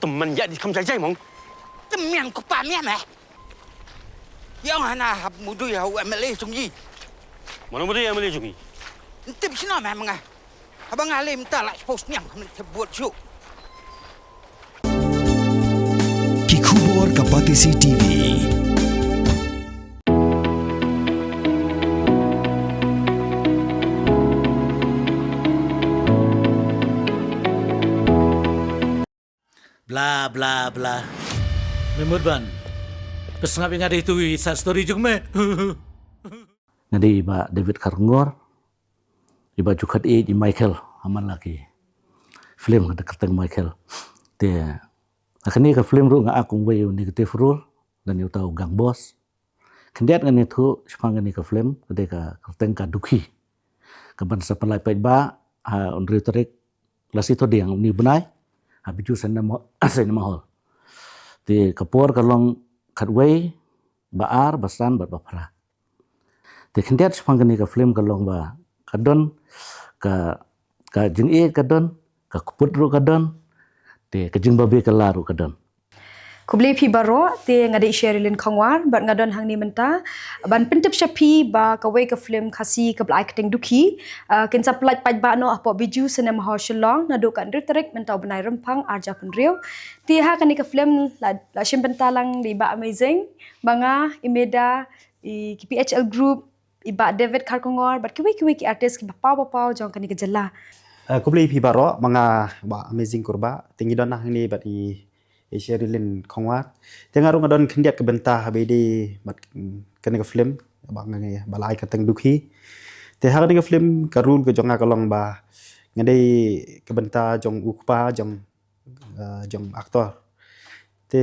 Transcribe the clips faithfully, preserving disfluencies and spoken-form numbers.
Tymmen ïa di kham jai jai mong. Tymmen ko pa mian eh. Ïa nga na hap mudui ha u M L A jong i. Mano mudui M L A jong i? Ntip sino meh menga. Haba nga lem ta la post niang kami te buat ju. Ki khubor ka Batesi T V. Bla bla bla. Me mut ban pynshai nga dei tu i sa story jong me. Nga dei i Bah David Kharkongor, i Bah Jukhat i, i Michael, aman la ki film ka da kyrteng Michael. Te ha kane ka film ruh nga act kum wei u negative role, lane uta u gang boss. Khyndiat ngan ïathuh shaphang kane ka film, ka dei ka kyrteng Ka Dukhi. Ka ban sa pynlait paidbah ha u hynriew tarik Lasitodiang une u bnai ha Bijou Cinema, Cinema Hall. Te ka por ka long khatwei, ba ar, ba san bad ba phra. Te khyndiat shaphang kane ka film ka long ba ka don ka, ka jingeh ka don, ka kput ruh ka don, te ka jingbabe ka la ruh ka don. Khublei phi baroh, te nga dei Sherilyn Khongwar bad nga don hangne mynta ban pyntip sha phi ba kawei ka film Khasi kaba la ai kyrteng Dukhi, ah, kin sa pynlait paidbah noh hapoh Bijou Cinema Hall Shillong naduh ka hynriew tarik mynta u bnai Rymphang arhajar hynriew. Te ha kane ka film la, la shim bynta lang da i Bah Amazing, ma nga, i Meda, i ki P H L Group, i Bah David Kharkongor bad kiwei kiwei ki artist kiba paw ba paw jong kane ka jylla. Eh, khublei phi baroh, ma nga Bah Amazing Kurbah, te ngi don hangne bad i, i Sherilyn Khongwar. Te nga ruh nga don khyndiat ka bynta haba ïadei bad, mm, kane ka film ba nga, ba la ai kyrteng Dukhi. Te ha kane ka film ka role ka jong nga ka long ba nga dei ka bynta jong u kpa jong, eh, jong actor. Te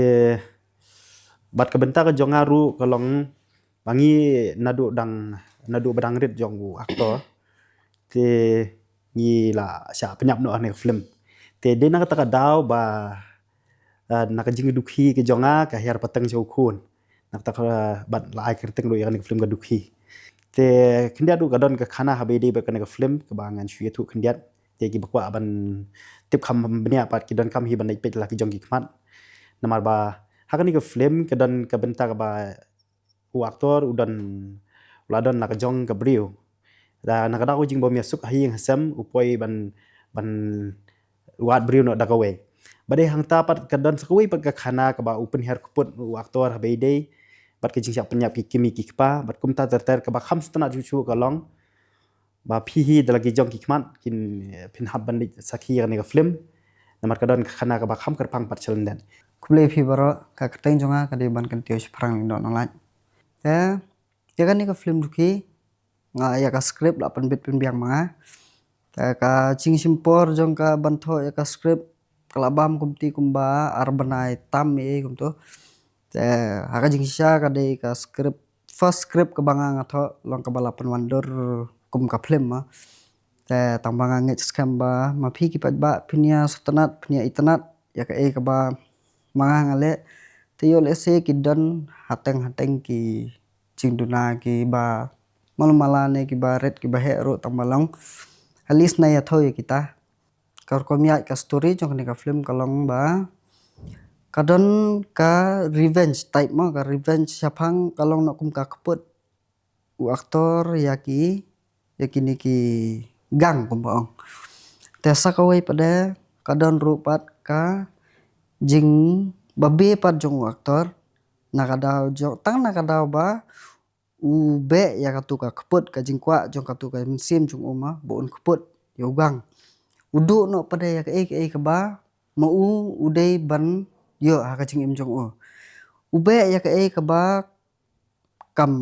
bad ka bynta ka jong nga ruh ka long ba ngi naduh dang, naduh ba dang rit jong u actor, te ngi la shah pynïap noh ha kane ka film. Te dei na kata ka daw ba, eh, na ka jingdukhi ka jong nga ka hiar pateng sha u khun. Na kata ka, bad la ai kyrteng ruh ïa kane ka film Ka Dukhi. Te khyndiat ruh ka don ka khana haba ïadei bad kane ka film kaba ngan shu ïathuh khyndiat. Te kiba kwah ban tip kham bniah pat ki donkam hi ban leit peit la ki jong ki khmat. Namar ba ha kane ka film ka don ka bynta kaba u actor u don, u la don la ka jong ka briew. Da na ka daw ka jingbym ïasuk ha ïing ha sem u poi ban, ban wad briew noh da kawei. Ba dei hangta pat ka don sa kawei pat ka khana kaba u pynhiar kput u actor haba ïadei bad ka jingshah pynïap ki kmie ki kpa, bad kumta ter ter. Kaba kham sngewtynnat shuh shuh ka long ba phi hi da la ki jong ki khmat kin, eh, phin hap ban leit sakhi ïa kane ka film. Namar ka don ka khana kaba kham kyrpang pat sha lyndet. Khublei phi baroh, ka kyrteng jong nga ka dei Bankyntiew Shaphrang Lyngdoh Nonglait. Te ïa kane ka film Dukhi, nga ïa ka script la pynbit pynbiang ma nga. Te ka jingshim por jong ka ban thoh ïa ka script ka la bam kumti kumba ar bnai tam ei kumto. Te ha ka jingshisha ka dei ka script, first script kaba nga nga thoh long kaba la pynwandur kum ka film ma. Te tang ba nga ngeit skhem ba ma phi ki paidbah phin ïa sngewtynnat, phin ïa itynnat ïa kaei kaba ma nga nga leh. Te ïoh lehse ki don hateng hateng ki jingduna kiba malu mala ne kiba rit kiba heh ruh, tang ba long at least na ïathuh ïa kita. Ka rukom ïaid ka story jong kane ka film ka long ba ka don ka revenge type mo, ka revenge shaphang ka long noh kum ka kput u actor ïa ki, ïa kine ki gang kumba ong. Te sa kawei pat de ka don ruh pat ka jingbabe pat jong u actor. Na ka daw jong, tang na ka daw ba u beh ïa katu ka kput, ka jingkwah jong katu ka mynsiem jong u ma ba un kput ïa u gang. U duh noh pat de ïa kaei kaei kaba ma u u dei ban ïoh ha ka jingim jong u. U beh ïa kaei kaba kam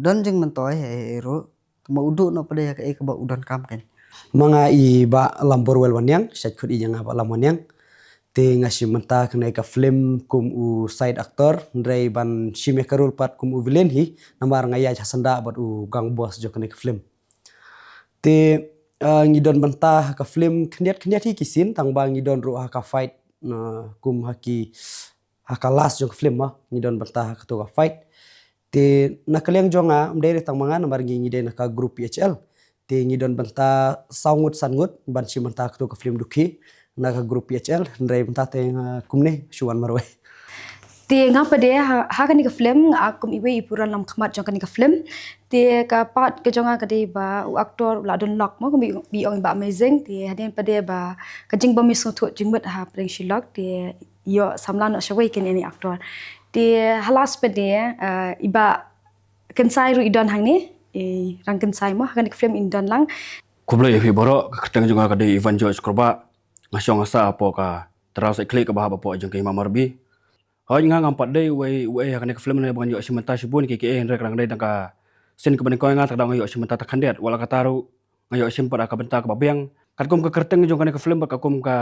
don jingmyntoi ei ei ruh. Ma u duh noh pat de ïa kaei kaba u donkam kein. Ma nga i Bah Lamborwell Wanniang, shait khut ïa nga Bah Lam Wanniang. Te nga shim bynta kane ka film kum u side actor, hynrei ban shim ïa ka role pat kum u villain hi, namar nga ïaid ha syndah bad u gang boss jong kane ka film. Te, eh, ngi don bynta ha ka film khyndiat khyndiat hi ki scene, tang ba ngi don ruh ha ka fight, eh, kum ha ki, ha ka last jong ka film ma, ngi don bynta ha katu ka fight. Te na ka liang jong nga, ym dei re tang ma nga, namar ngi, ngi dei na ka group P H L. Te ngi don bynta saw ngut san ngut ban shim bynta katu ka film Dukhi. na ka group P H L, hynrei mynta te nga kumne shu wan marwei. Te nga pat de ha, ha kane ka film nga act kum iwei i puran lam khmat jong kane ka film. Te ka part ka jong nga ka dei ba u actor u la don lok mo, kum i, i ong ba amazing. Te hadien pat de ba ka jingbym sngewthuh jingmut ha pdeng shi lok, te ïoh samla noh shawei kine ni actor. Te ha last pat de, eh, i Bah Kynsai ruh i don hangne, i Rang Kynsai mo, ha kane ka film in don lang. Khublei ïa phi baroh, ka kyrteng jong nga ka dei Ivan George Kurbah. Nga shong nga sah hapoh ka Tyrau Saitkhlieh kaba hap hapoh jong ka Hima Marbi. Hooid, nga ngam pat dei uwei uwei ha kane ka film ne ba ngan ïoh shim bynta shibun ki ki, hynrei ka dang dei tang ka scene kaba nyngkong ïa nga, te ka dang ïoh shim bynta tang khyndiat, wat la katta ruh nga ïoh shim pat ha ka bynta kaba biang. Katkum ka kyrteng jong kane ka film bad katkum ka,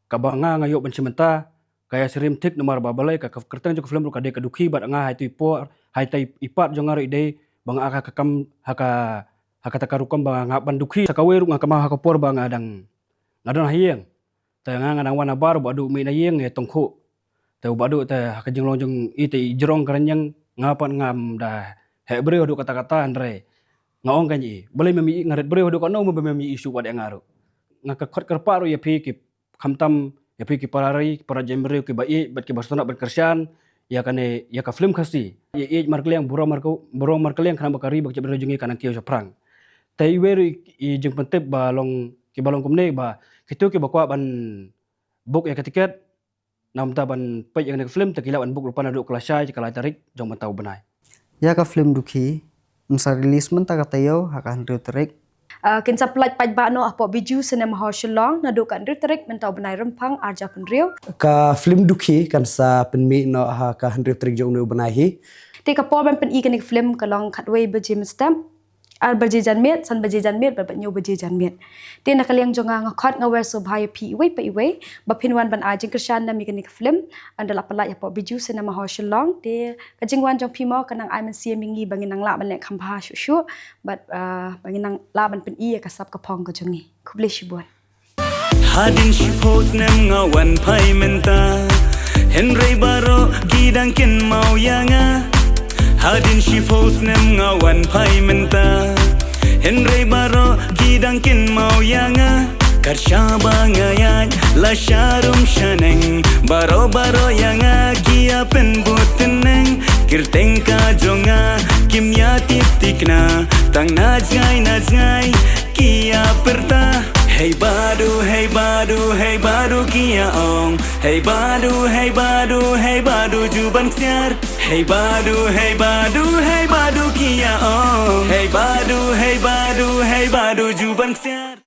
kaba nga nga ïoh ban shim bynta, ka ïasyriem thik namar ba balei ka, ka kyrteng jong ka film ruh ka dei Ka Dukhi, bad nga ha itu i por, ha ita i part jong nga ruh i dei ba nga act ha ka kam, ha ka, ha kata ka rukom ba nga hap ban dukhi. Sa kawei ruh nga kynmaw ha ka por ba nga dang, nga don ha ïing. Te nga nga dang wan nabar, u Bah Duh mih na ïing ïa tong khuh. Te u Bah Duh te ha ka jinglong jong i te i jrong ka rynïeng, nga pat ngam da heh briew haduh katta katta, hynrei nga ong kein ïa i, balei mem ïohi nga rit briew haduh katno mo ba mem ïohi shuh wat ïa nga ruh. Nga ka khot kyrpad ruh ïa phi ki, khamtam ïa phi ki para ri, para jaitbynriew kiba ïeit bad kiba sngewtynnat ban kyrshan ïa kane, ïa ka film Khasi. Ïeit markylliang, burom markylliang, burom markylliang, khnang ba ka ri bad ka jaitbynriew jong ngi kan nang kiew shaphrang. Te iwei ruh i, i jingpyntip ba long, kiba long kumne ba kito kiba kwah ban book ïa ka tiket, na bynta ban peit ïa kane ka film, te ki lah ban book lypa naduh ka lashai, ka lai tarik jong mynta u bnai. Ïa ka film Dukhi yn sa release mynta ka taïew ha ka hynriew tarik. Ah, kin sa pyllait paidbah noh hapoh Bijou Cinema Hall Shillong naduh ka hynriew tarik mynta u bnai Rymphang arhajar phew hynriew. Ka film Dukhi kan sa pynmih noh ha ka hynriew tarik jong une u bnai hi. Te ka por ban pyni kane ka film ka long khatwei baje mynstep, ar baje janmiet, san baje janmiet, bad hynñiew baje janmiet. Te na ka liang jong nga, nga khot nga wer sngewbha ïa phi iwei pa iwei ba phin wan ban ai jingkyrshan na ïa kane ka film. Ynda la pyllait hapoh Bijou Cinema Hall Shillong, te ka jingwan jong phi mo kan nang ai mynsiem ïa ngi ba ngin nang lah ban leh kham bha shuh shuh, bad, ah, ba ngin nang lah ban pyni ïa ka sap ka phong ka jong ngi. Khublei shibun. Hadien shiphew snem nga wan phai mynta, hynrei baroh ki dang kynmaw ïa nga. Hadien shiphew snem nga wan phai mynta, hynrei baroh ki dang kynmaw ïa nga. Kat shaba nga ïaid la sharum shaneng, baroh baroh ïa nga ki ïa pynbud tneng. Kyrteng ka jong nga kim ïa tip thikna, tang na jngai na jngai ki ïa pyrta. Hei Bah Duh, hei Bah Duh, hei Bah Duh ki ïa ong. Hei Bah Duh, hei Bah Duh, hei Bah Duh ju ban ksiar. Hei Bah Duh, hei Bah Duh, hei Bah Duh ki ïa ong. Hei Bah Duh, hei Bah Duh, hei Bah Duh ju ban ksiar.